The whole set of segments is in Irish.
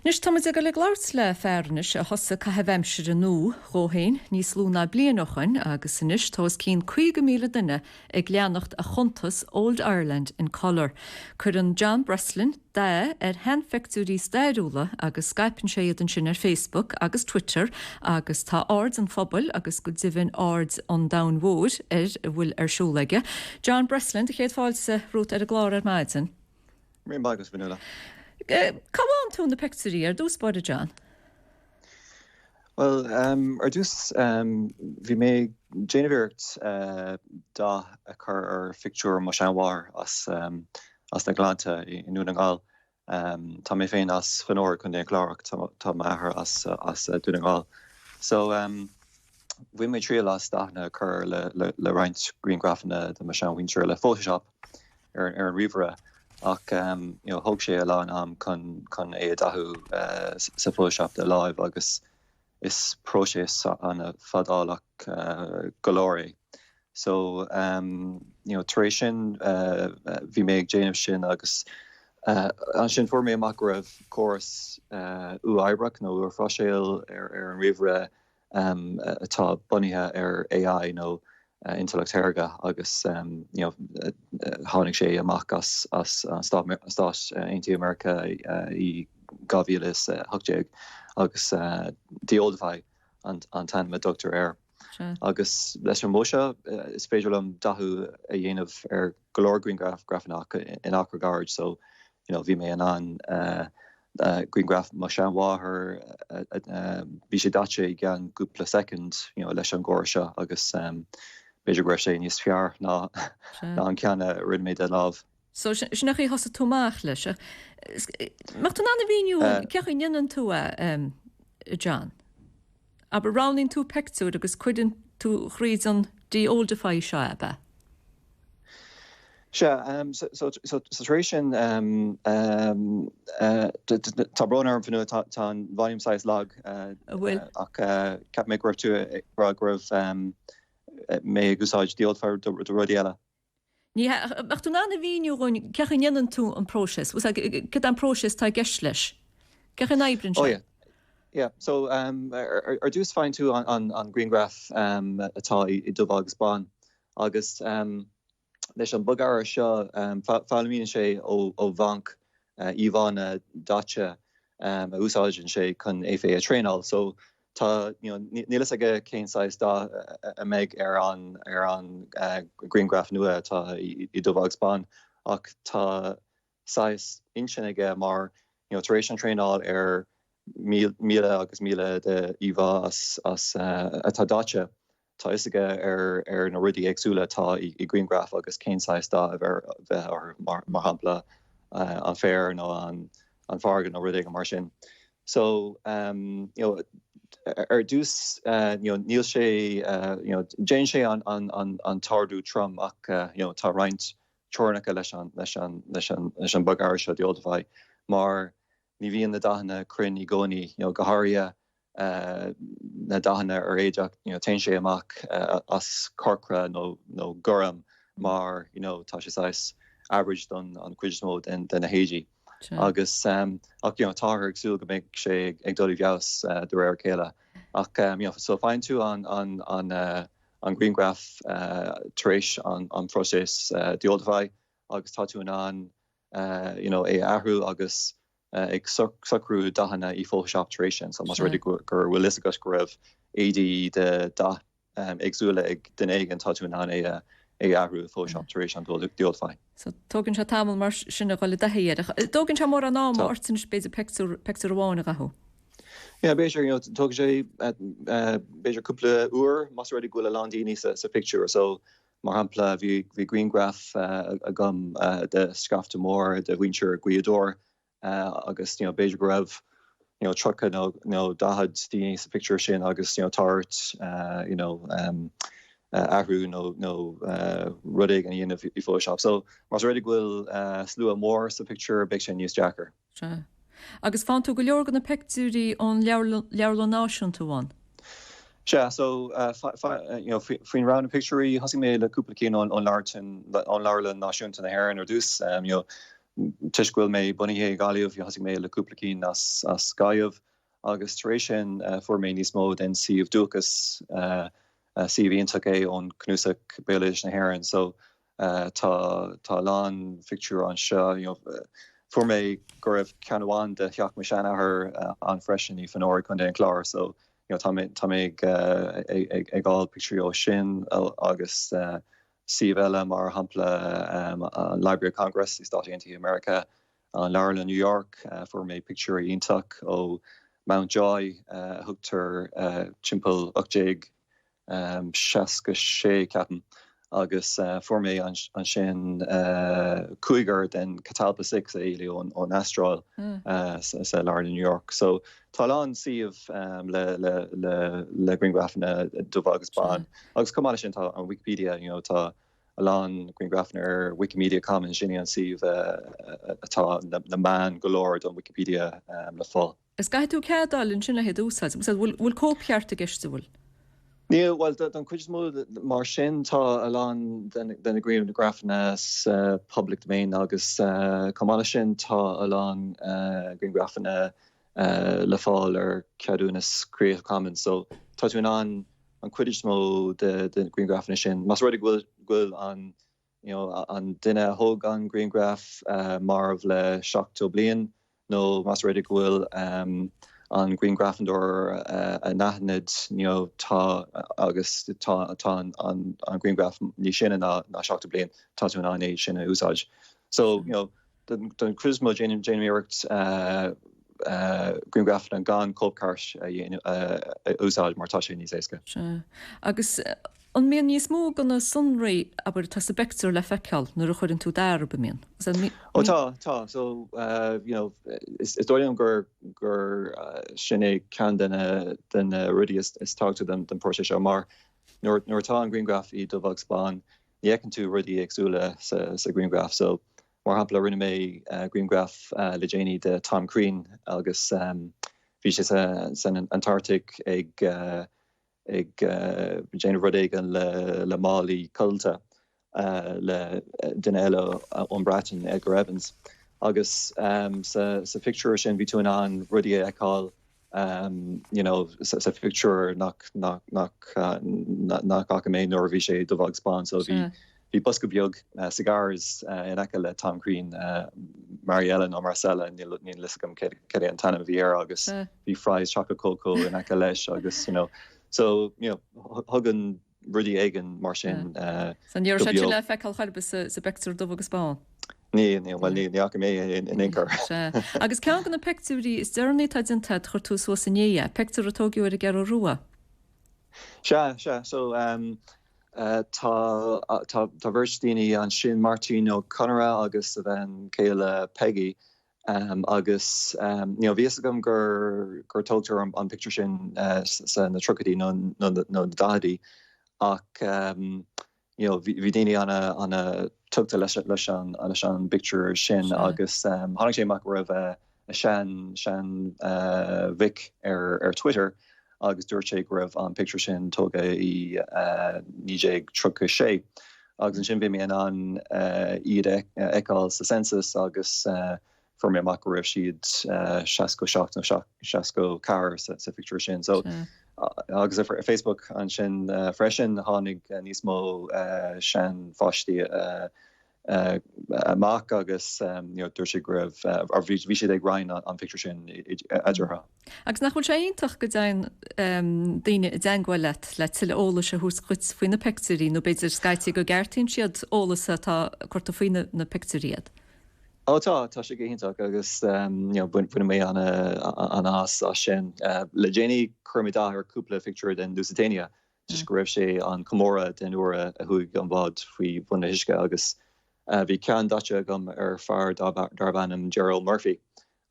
Anois tá muid ag dul ag labhairt le fear anois a thosaigh caitheamh aimsire nua dhó féin níos lú ná bliain ó shoin agus anois tá os cionn 50,000 duine ag leanacht a chuntas Old Ireland in Colour. Cuireann John Breslin dath ar sheanphictiúirí stairiúla agus scaipeann sé iad ansin ar Facebook agus Twitter agus tá aird an phobail agus go deimhin aird an domhain mhóir ar a bhfuil ar siúl aige. John Breslin, do chéad fáilte romhat ar an gclár ar maidin. Go raibh maith agat, a Fhionnuala. Cá bhfaigheann tú na pictiúirí ar dtús báire, John? Bhuel, ar dtús, bhí mé ag déanamh iarracht dath a chur ar phictiúr mo sheanmháthar as na Gleannta i nDún na nGall. Tá mé féin as Fanore, Contae an Chláir, ach tá m'athair as Dún na nGall. So, bhain mé triail as dathanna a chur le roinnt grianghrafanna de mo sheanmhuintir le Photoshop. ar an ríomhaire ach you know thóg sé a lán am chun chun é a dhathú sa Photoshop de láimh agus is próiseas an-fhadálach go leor é. So you know tar éis sin bhí mé ag déanamh sin agus ansin fuair mé amach go raibh córas uathoibríoch nó uathphróiseáil ar ar an ríomhaire atá bunaithe ar AI nó intleacht shaorga agus you know tháinig sé amach as as Stáit Aontaithe Meiriceá i 2018 agus DeOldify an t-ainm a dtugtar air. Agus leis an modh seo is féidir liom dathú a dhéanamh ar go leor grianghrafanna in achar gairid so you know bhí mé in ann grianghraf mo sheanmháthar, bhí sé daite i gceann cúpla soicind you know leis an gcóras seo agus b'fhéidir go raibh sé níos fearr ná an ceann a rinne mé de láimh. So sin an chaoi a thosaigh tú amach leis. Mbeadh tú in ann a mhíniú cén chaoi a ndéanann tú é, John? Abair, roghnaíonn tú pictiúr agus cuireann tú thríd an DeOldify seo, ab ea? Sea, so tar éis sin, tá brón orm, Fionnuala, tá an volume saghas lag, ach cheap mé go raibh tú ag rá go raibh mé ag úsáid DeOldify do rudaí eile. Ní hea. Mbeadh tú in ann a mhíniú dhúinn cén chaoi a ndéanann tú an próiseas? Bhfuil a fhios agat cad é an próiseas atá i gceist leis? Cén chaoi a n-oibríonn sé? Oh yeah. Yeah. So ar dtús faigheann tú an grianghraf atá i dubh agus bán agus leis an bogearra seo foghlaimíonn sé ó bhanc íomhánna daite a úsáideann sé chun é féin a traenáil. So Tá, you know, níl a fhios aige cén saghas dath a mbeidh ar an, ar an grianghraf nua atá i dubh agus bán ach tá saghas intinn aige mar, you know, tar éis an traenáil ar 1000 agus 1000 de íomhá as, as, atá daite, Tá a fhios aige ar ar na rudaí éagsúla atá i grianghraf agus cén saghas dath a bheith orthu, mar shampla an féar nó an an farraige nó rud éigin mar sin. So you know ar dtús you know níl sé you know déanann sé an an an an t-ordú trom ach you know tá roinnt teorainneacha leis an leis an leis an leis an bogearra seo DeOldify mar ní bhíonn na dathanna cruinn i gcónaí you know go háirithe na dathanna ar éadach, you know, téann sé amach as corcra nó nó gorm mar, you know, tá sé saghas average don an chuid is mó den de na héadaí. Agus ach, you know, táthar ag súil go mbeidh sé ag dul i bhfeabhas de réir a chéile. Ach, you know, so faigheann tú an an an an grianghraf tar éis an an phróiseas DeOldify agus tá tú in ann, you know, é a athrú agus ag socrú dathanna i Photoshop tar éis sin. So más rud é go bhfuil fhios agat go raibh éadaí de dath éagsúla ag duine éigin, tá tú in ann é a athrú i Photoshop tar éis an DeOldify. So tógann sé tamall mar sin a dhul i dtaithí air. An dtógann sé mórán ama ort anois b'fhéidir pictiúr, pictiúr amháin a dhathú? Yeah, b'fhéidir, you know, tógann sé b'fhéidir cúpla uair más rud é go bhfuil a lán daoine sa phictiúr. So mar shampla bhí bhí grianghraf agam de scaifte mór de mhuintir Ghaoth Dobhair agus you know b'fhéidir go raibh you know 30 nó nó 40 daoine sa phictiúr sin agus you know tá ort you know athrú nó nó rud éigin a dhéanamh i Photoshop. So más rud é go bhfuil slua mór sa phictiúr beidh sé níos deacair. Sea. Agus faigheann tú go leor de na pictiúirí ón Leabharlann Náisiúnta, an bhfaigheann? Sea, so, you know, faoin rogha na pictiúirí, thosaigh mé le cúpla cinn ón Leabharlann Náisiúnta na hÉireann ar dtús, you know. Toisc go bhfuil mé bunaithe i Gaillimh, thosaigh mé le cúpla cinn as as Gaillimh agus tar éis sin fuair mé níos mó den suíomh Dúchas, suíomh iontach é ón Cnuasach Béaloidis na hÉireann. So tá tá a lán phictiúr anseo, you know, fuair mé go raibh ceann amháin de theach mo sheanathar ann freisin i Fanore, Contae an Chláir, so you know tá mé tá mé ag ag ag fháil pictiúirí ó sin agus suíomh eile mar shampla an Library of Congress i Stáit Aontaithe Meiriceá, an Leabharlann New York, fuair mé pictiúirí iontach ó Mount Joy a thugtar timpeall 1866 ceapaim agus fuair mé ansin cúigear den Catalpa Six a éalaigh ón Astráil sa Leabharlann New York. So tá a lán suíomh le le le le grianghrafanna dubh agus bán. Agus chomh maith leis sin tá an Wikipedia, you know, tá a lán grianghrafanna ar Wikimedia Commons, sin é an suíomh atá na meáin go leor don Wikipedia le fáil. Is caithfidh tú cead a fháil ansin le hiad a úsáid. Bhfuil, bhfuil cóipcheart i gceist, an bhfuil? Níl, bhuel, don chuid is mó mar sin tá a lán de na grianghrafanna sa public domain agus chomh maith leis sin tá a lán grianghrafanna le fáil ar ceadúnas Creative Commons so tá tú in ann an chuid is mó de na grianghrafanna sin, más rud é go bhfuil an you know an duine a thóg an grianghraf marbh le 70 bliain nó más rud é go bhfuil an grianghrafadóir anaithnid you know tá agus tá tá an an grianghraf níos sine ná ná 70 bliain, tá tú in ann é sin a úsáid. So you know Don chuid is mó, déanaim iarracht grianghrafanna gan cóipcheart a úsáid mar tá sé níos éasca. Sea. Agus an mbíonn níos mó de na sonraí, abair, atá sa bpictiúr le feiceáil nuair a chuireann tú d'fhear, an mbíonn? Ó tá, tá. So, you know, is dóigh liom gur gur sin é ceann de na de na rudaí is tábhachtaí den próiseas seo mar nuair nuair atá an grianghraf i dubh agus bán, ní fheiceann tú rudaí éagsúla sa sa ghrianghraf. So, Mar shampla, rinne mé grianghraf le déanaí de Tom Crean agus bhí sé san Antartaic ag déanamh rud éigin le málaí codlata le duine eile ón Bhreatain, Edgar Evans. Agus sa phictiúr sin bhí tú in ann rudaí a fheiceáil you know sa phictiúr nach nach nach nach bhfaca mé nuair a bhí sé dubh agus bán so bhí bhí bosca beag cigars in aice le Tom Crean Mariella nó Marcella níl níl a fhios agam céard é an t-ainm a bhí air agus bhí Fry's chocolate cocoa in aice leis agus you know so you know thugann rudaí éigin mar sin So ní raibh sé sin le feiceáil chor ar bith sa bpictiúr dubh agus bán? Ní, ní, bhuel ní, ní fhaca mé é in aon chor. Sea. Agus ceann de na pictiúirí is deireanaí atá déanta agat, chuir tú suas inné é, pictiúr a tógadh ar an gCeathrú Rua. Sea, sea. So, tá, tá, tá beirt daoine ansin, Máirtín Ó Conaire agus a bhean chéile Peggy, Agus you know bhí fhios agam gur gur tógtar an pictiúr sin sa na tríochaidí nó nó na daichidí ach you know bhí daoine ana ana tugtha leis leis an leis an bpictiúr sin agus tháinig sé amach go raibh a sean sean mhic ar ar Twitter agus dúirt sé go raibh an pictiúr sin tógtha i 1936 agus ansin bhí mé in ann iad a fheiceáil sa census agus fuair mé amach go raibh siad 67 nó 64 sa phictiúr sin. So agus ar Facebook ansin freisin tháinig níos mó seanpháistí amach agus dúirt siad go raibh, or bhí siad ag roinnt an pictiúr sin eatarthu. Agus nach bhfuil sé iontach go dtéann daoine i dteangmháil leat le tuilleadh eolais a thabhairt dhuit faoi na pictiúirí nó b'fhéidir scaití go gceartaíonn siad eolas atá curtha faoi na pictiúirí agat? Ó tá, tá sé go hiontach agus you know baineann mé an-áthas as sin. Le déanaí chuir mé dath ar cúpla pictiúr den Lusitania toisc go raibh sé an comóradh den uair a chuaigh an bád faoi bhun na huisce agus bhí ceann daite agam ar fear darbh ainm Gerald Murphy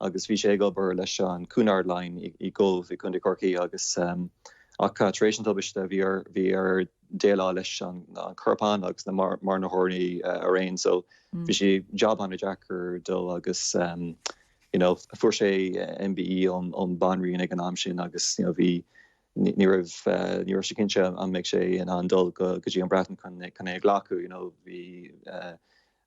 agus bhí sé ag obair leis an Cunard Line i gCóbh i gContae Chorcaí agus ach tar éis an tubaiste bhí air bhí air déileáil leis an corpán agus na marthanóirí araon so bhí sé job an-deacair dó agus you know fuair sé MBE ón Banríon ag an am sin agus you know bhí ní raibh ní raibh sé cinnte an mbeidh sé in ann dul go go dtí an Breatain chun chun é a ghlacadh you know bhí.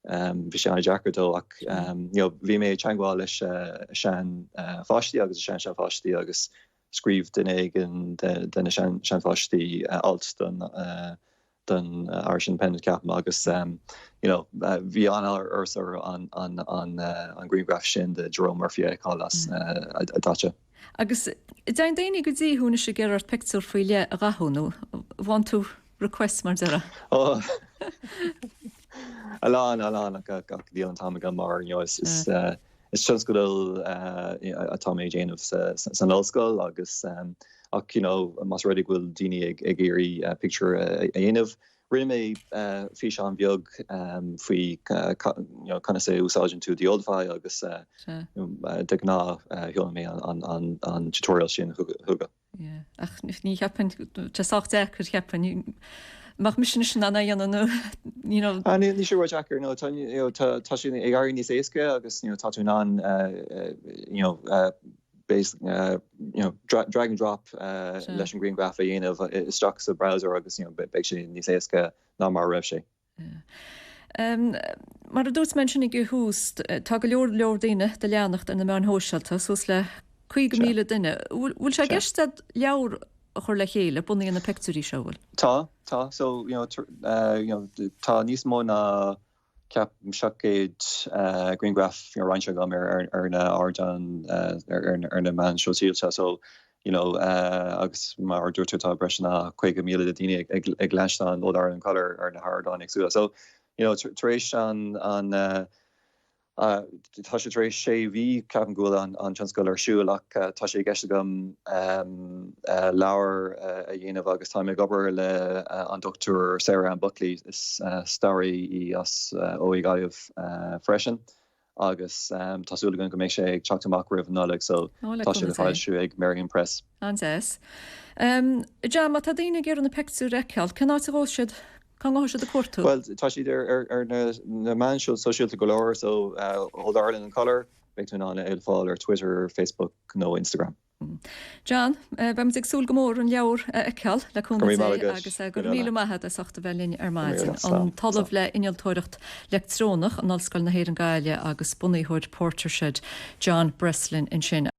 Bhí sé an-deacair dó ach you know bhí mé ag teagmháil leis a sean-pháistí agus a sean-sean-pháistí agus scríobh duine éigin de na sean-sean-pháistí alt don don Irish Independent ceapaim agus you know bhí an-áthas orthu an an an an grianghraf sin de Jerome Murphy a fheiceáil as daite. Agus dtéann daoine go dtí thú anois ag iarraidh ort pictiúr faoi leith a dhathú nó bhfaigheann tú requests mar déarfá? Oh a lán a lán ach ach níl an t-am agam mar you know is is is tionscadal atá mé ag déanamh san ollscoil agus ach you know más rud é go bhfuil daoine ag ag iarraidh pictiúr a dhéanamh rinne mé físeán beag faoi you know conas a úsáideann tú DeOldify agus de ghnáth sheolann mé an an an tutorial sin chucu. Yeah. Ach ní cheapfainn, tá sé sách deacair cheapfainn. Mbeadh mise anois in ann é a dhéanamh nó, you know. Ah, níl sé ró-deacair, no, tá, you know, tá, tá sé ag éirí níos éasca agus, you know, tá tú in ann, you know, base, you know, drag and drop leis an grianghraf a dhéanamh isteach sa browser agus, you know, beidh sé níos éasca ná mar a raibh sé. Mar a dúirt mé ansin ag an thús, tá go leor leor daoine do leanacht ar na meáin shóisialta, suas le 50,000 duine. Bhfuil sé i gceist agat leabhar a chur le chéile, bunaithe ar na pictiúirí seo, bhfuil? Tá, tá. So, you know, you know, tá níos mó ná ceapaim 700 grianghraf roinnte agam ar ar na ardáin ar na meáin shóisialta. So, you know agus mar a dúirt tú tá breis ná 50,000 de daoine ag ag leanstan Old Ireland in Colour ar na hardáin éagsúla. So you know tar éis an an tá sé tar éis sé mhí ceapaim go bhfuil an an tionscadal ar siúl ach tá sé i gceist agam leabhar a dhéanamh agus táim ag obair le an Dr Sarah Ann Buckley is staraí í as OÉ Gaillimh freisin. agus tá súil againn go mbeidh sé ag teacht amach roimh an Nollaig so tá sé le foilsiú ag Merrion Press. An-deas. John, má tá daoine ag iarraidh na pictiúir a fheiceáil, cén áit a ghabhfaidh siad, cá ngabhfaidh siad ag cuartú? Bhuel, tá siad ar na meáin sóisialta go léir so Old Ireland in Colour, beidh tú in ann é a fháil ar Twitter, Facebook nó Instagram. John, beimid ag súil go mór an leabhar a fheiceáil, le cúnamh Dé, agus go raibh míle maith agat as ucht a bheith linn ar maidin. An tOllamh le Innealtóireacht Leictreonach in Ollscoil na hÉireann Gaillimh agus bunaitheoir PorterShed, John Breslin ansin.